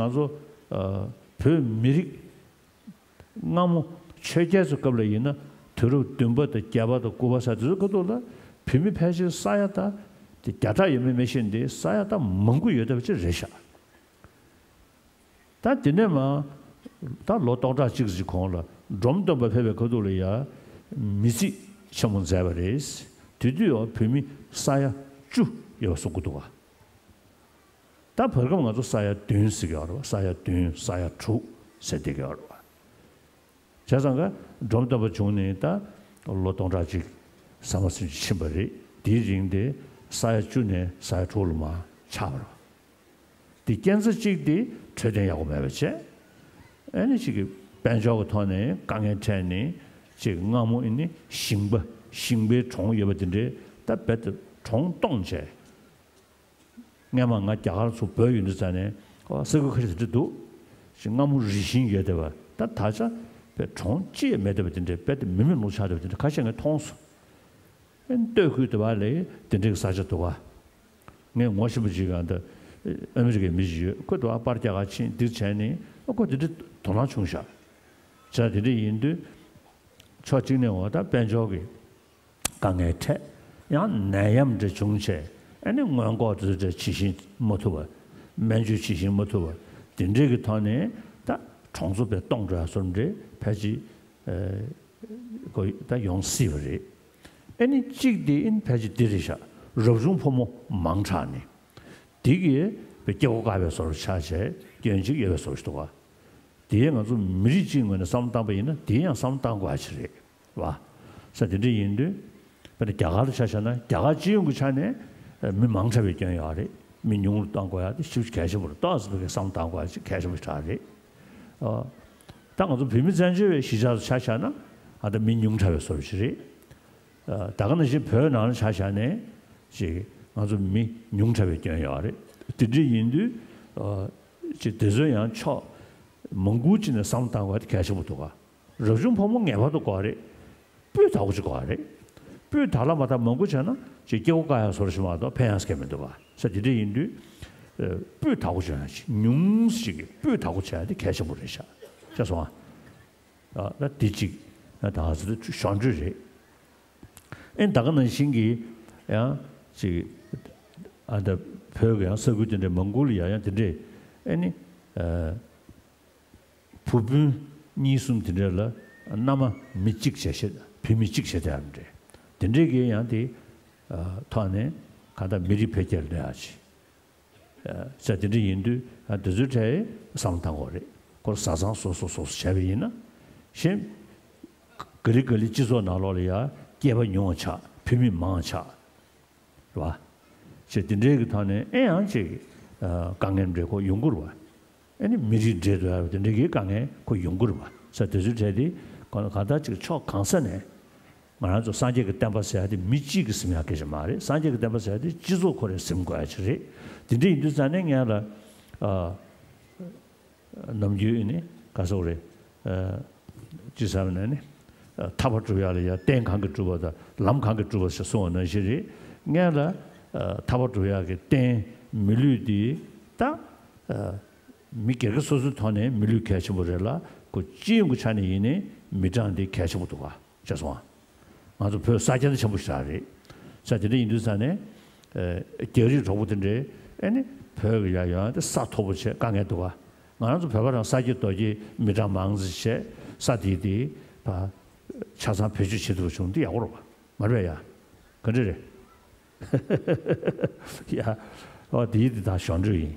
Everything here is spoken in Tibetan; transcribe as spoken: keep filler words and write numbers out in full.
ང་ཚོ་ཨ་བོད་མི་རིགས་སྔ་མོ་ཆོས་རྒྱལ་ཚོའི་སྐབས་ལ་ཡིན་ན། དུས་རབས་བདུན་པ་དང་བརྒྱད་པ་དང་དགུ་པ་ས་དེ་ཚོའི་ཁ་ཐུག་ལ་བོད་མི་ཕལ་ཆེར་ས་ཡ་ད་དེ་བརྒྱ་ཕྲག་ཡོད་མེད་མི་ཤེས་ཏེ། ས་ཡ་ད་མང་པོ་ཡོད་བསྡད་པ་ཅིག་རེད་ཤག་ད་དེ་ནས་མ་ད་ལོ་སྟོང་ཕྲག་གཅིག་ཙམ་གོང་ལ་འབྲོམ་སྟོན་པ་ཕེབས་པའི་ཁ་ཐུག་ལ་ཡ་མི་རྩིས་ཆེན་མོ་མཛད་པ་རེད། དེ་དུས་ཡང་བོད་མི་ས་ཡ་བཅུ་ཡོད་པ་གསུང་གི་འདུག་ག་ད་བར་སྐབས་ང་ཚོ་ས་ཡ་བདུན་ཟེར་གྱི་ཡོད་རེད་པ། ས་ཡ་བདུན། ས་ཡ་དྲུག་ཟེར་བསྡད་ཀྱི་ཡོད་རེད་པ། བྱས་ཙང་ཀ་འབྲོམ་སྟོན་པ་བྱུང་ནས་ད་ལོ་སྟོང་ཕྲག་གཅིག་ཟ་མ་ཟིན་ཕྱིན་པ་རེད། དེའི་རིང་དེ་ས་ཡ་བཅུ་ནས་ས་ཡ་དྲུག་ལ་མར་ཆག་པ་རེད། དེ་རྐྱེན་རྩ་གཅིག་དེ་འཕྲོད་བསྟེན་ཡག་པོ་མེད་པ་བྱས། ཨ་ནི་ཅིག་གི་དཔལ་འབྱོར་གྱི་ཐོག་ནས་དཀའ་ངལ་འཕྲད་ནས། ཅིག་སྔ་མོ་ཨ་ནི་ཞིང་པ་ཞིང་པའི་གྲོང་ཡོད་པ་དེ་འདྲའི་ད་རྦད་དེ་གྲོང་སྟོངས་བྱས། སྔས་མ་ང་རྒྱ་གར་ཚུར་བྲོས་ཡོང་དུས་ཙ་ནས་ཨོ་ས་ཁུལ་ཁ་ཤས་དེ་འདྲ་འདུག་ཅིག་སྔ་མོ་རི་ཤིང་ཡོད་བསྡད་པ། ད་ད་ཆ་པའི་གྲོང་ཅི་ཡང་མེད་བསྡད་པ་དེ་འདྲའི་རྦད་དེ་མེ་མེ་ལོང་ཆགས་བསྡད་པ་དེ་འདྲ་ཁ་ཤས་ངས་མཐོང་སོང་། ཨེ་སྟོད་ཁུལ་དེ་བ་ལ་དེ་འདྲའི་ས་ཆ་འདུག་ག་ངས་ངོ་ཤེས་པ་ཅིག་ག་འདི་ཨ་མི་རི་ཀའི་མི་ཞིག་ཡོད། ཁོ་དེ་བ་པར་རྒྱག་ག་ཕྱིན་འདི་བྱས་ནས་ཨ་ཁོ་དེ་འདྲའི་དོ་སྣང་བྱུང་ཤག་བྱས་དེ་འདྲ་ཡིན་དུས་ཕྱོགས་གཅིག་ནས་འོ་ད་དཔལ་འབྱོར་གྱི་དཀའ་ངལ་འཕྲད། ཡང་ནད་ཡམས་འདྲ་བྱུང་བྱས། ཨ་ནི་སྔོན་འགོག་དེ་ཚོ་འདྲ་ཇི་བཞིན་མ་ཐུབ་པ། སྨན་བཅོས་ཇི་བཞིན་མ་ཐུབ་པ། དེ་འདྲའི་གི་ཐོག་ནས་ད་གྲོང་ཚོ་དཔེ་སྟོངས་འགྲོ་ཡ་བཟོ་འདྲ་ཕལ་ཆེར་ཨ་གོ་ད་ཡོང་སྲིད་པ་རེད། ཨ་ནི་གཅིག་དེ་ཨ་ནི་ཕལ་ཆེར་འདི་རེད་ཤག་རབ་བྱུང་ཕོ་མོ་མང་དྲགས་ནས། དེ་གིས་དཔེ་སྐྱེ་སྒོ་བཀག་པའི་བཟོ་འདྲ་ཆགས་བྱས་སྐྱོན་ཅིག་ཡོད་པའི་བཟོ་འདྲ་ཞིག་འདུག་ག་དེ་ང་ཚོ་མི་རིགས་གཅིག་ངོས་ནས་བསམ་བློ་བཏང་པ་ཡིན་ན། དེ་ཡང་བསམ་བློ་བཏང་དགོས་ཡ་ཅིག་རེད་བ། ས་དེ་འདྲ་ཡིན་དུས་དཔེར་ན་རྒྱ་གར་ལ་ཆ་བཞག་ན། རྒྱ་གར་སྤྱི་ཡོངས་ཀྱི་ཆ་ནས་མི་མང་དྲགས་པའི་སྐྱོན་ཡོད་རེད། མི་ཉུང་རུ་གཏང་དགོས་ཡ་དེ་ཞེ་པོ་གལ་ཆེན་པོ་རེད། ཏོག་ཙམ་བསམ་བློ་བཏང་དགོས་ཡ་ཅིག་གལ་ཆེན་པོ་ཞིག་རེད། ཨ་ད་ང་ཚོ་བོད་མི་བཙན་བྱོལ་བའི་གཞིས་ཆགས་སུ་ཆ་བཞག་ན། ཨ་ད་མི་ཉུང་དྲགས་པའི་བཟོ་འདྲ་ཞིག་རེད། ཨ་ད་ག་ནང་བཞིན་བོད་ནང་ལ་ཆ་བཞག་ནས་ཅིག་ང་ཚོ་མི་ཉུང་དྲགས་པའི་སྐྱོན་ཡོད་རེད། དེ་འདྲ་ཡིན་དུས་ཨ་ཅིག་དེ་ཚོ་ཡང་ཕྱོགས་མང་པོ་ཅིག་ནས་བསམ་བློ་བཏང་དགོས་པ་དེ་གལ་ཆེན་པོ་འདུག་ག་རབ་བྱུང་ཕོ་མོ་ངེས་པར་དུ་དགོས་རེད། སྤུས་དག་པོ་ཅིག་དགོས་རེད། སྤུས་དག་ལ་མ་དག་མང་པོ་བྱས་ན་ཅིག་སྐྱེ་སྒོ་བཀག་ཡག་བཟོ་འདྲ་ཞིག་མ་གཏོགས་ཕན་ཡག་གང་ཡང་མི་འདུག་ག་ས་དེ་འདྲ་ཡིན་དུས་ཨ་སྤུས་དག་པོ་བྱུང་ཡག་ཅིག་ཉུང་ཞིག་གི་སྤུས་དག་པོ་བྱས་ཡག་དེ་གལ་ཆེན་པོ་རེད་ཤག་ཤེས་སོང་ཨ། ཨ་ད་དེ་གཅིག་ཨ་ད་ང་ཚོ་གཞོན་འབྲེལ་རེད། ཨེ་ད་ག་ནང་བཞིན་གྱི་ཡང་ཅིག་ཨ་ད་བོད་ཀྱི་ཡང་ས་ཁུལ་དེ་འདྲའི་མང་པོ་ལ་ཡང་ཡང་དེ་འདྲའི་ཨེ་ནི་ཨ་བུ་སྤུན་གཉིས་གསུམ་དེ་འདྲ་ལ་མནའ་མ་མི་གཅིག་བྱས་བྱས། བུད་མེད་གཅིག་བྱས་དེ་ཡང་འདྲ། དེ་འདྲའི་གི་ཡང་དེ་ཨ་ཐོག་ནས་གང་ལྟར་མི་རིགས་འཕེལ་རྒྱས་ལ་གནོད་ཡག་ཅིག་ས་དེ་འདྲ་ཡིན་དུས་ཨ་དེ་ཚོའི་གྲས་བསམ་བློ་བཏང་དགོས་རེད། ཁོ་བཟའ་ཚང་སོ་སོ་སོ་སོ་བྱས་པ་ཡིན་ན། གཞན་ག་ལེ་ག་ལེ་སྤྱི་ཚོགས་ནང་ལོགས་ལ་ཡ་སྐྱེས་པ་ཉུང་བ་ཆགས། བུད་མེད་མང་བ་ཆགས་རེད་བ། ཅེས་དེ་འདྲའི་གི་ཐོག་ནས་ཨེ་ཡང་ཅིག་ཨ་དཀའ་ངལ་འདྲ་ཁོ་ཡོང་གི་རེད་བ། ཨེ་ནི་མི་རིགས་འདྲེས་འགྲོ་ཡ་དེ་འདྲའི་གི་དཀའ་ངལ་ཁོ་ཡོང་གི་རེད་བ། ས་དེ་ཚོའི་གྲས་དེ་གང་གང་ལྟར་ཅིག་ཕྱོགས་གང་ས་ནས། ང་རང་ཚོ་སངས་རྒྱས་ཀྱི་བསྟན་པ་ཟེར་ཡ་དེ་མི་གཅིག་གིས་ཟིན་ཡ་སྐད་ཆ་མ་རེད། སངས་རྒྱས་ཀྱི་བསྟན་པ་ཟེར་ཡ་དེ་སྤྱི་ཚོགས་ཁོ་རང་ཟིན་དགོས་ཡ་ཅིག་རེད། དེ་འདྲ་ཡིན་དུས་ཙང་ནས་ངས་ལ་ཨ་ནམ་རྒྱུན་ནི་ག་ཟེར་རེད། ཨ་ཅི་ཟེར་ན་ནི་ཨ་ཐར་པ་སྒྲུབ་ཡ་ལ་ཡ་རྟེན་གང་གིས་གྲུབ་པ་དང་ལམ་གང་གིས་གྲུབ་པ་ཞེས་གསུངས་པ་ནང་བཞིན་རེད། ངས་ལ་ཨ་ཐར་པ་སྒྲུབ་ཡ་གི་རྟེན་མི་ལུས་འདི་ད་ཨ་མི་སྒེར་གྱི་སོ་སོའི་ཐོག་ནས་མི་ལུས་གལ་ཆེན་པོ་རེད་ལ། ཁོ་སྤྱི་ཡོངས་ཀྱི་ཆ་ནས་ཡིན་ནའི་མི་གྲངས་འདི་གལ་ཆེན་པོ་འདུག་ག་ཤེས་སོང་ཨ། ང་ཚོ་བོད་ས་རྒྱ་ཆེན་པོ་ཞིག་རེད། ས་དེ་འདྲ་ཡིན་དུས་ཙང་ནས་ཨེ་རྒྱ་རིགས་གྲོགས་པོ་དེ་འདྲས་ཨེ་ནི་བོད་ཀྱི་ཡ་ཡང་དེ་ས་མཐོ་པོ་བྱས་དཀའ་ངལ་འདུག་ག་ང་རང་ཚོ་བོད་པ་རང་ས་སྐྱེས་རྡོ་སྐྱེས་མི་གྲངས་མང་ཙམ་བྱས་ས་དེ་དེ་ཕ་ཆ་ཚང་བེད་སྤྱོད་བྱེད་ཐུབ་པ་བྱུང་འདི་ཡག་པོ་རེད་བ། མ་རེད་ཡ། ག་འདྲ་རེད། ཡ། ཨོ་དེའི་དེ་དང་གཞོན་འབྲེལ་ཡིན།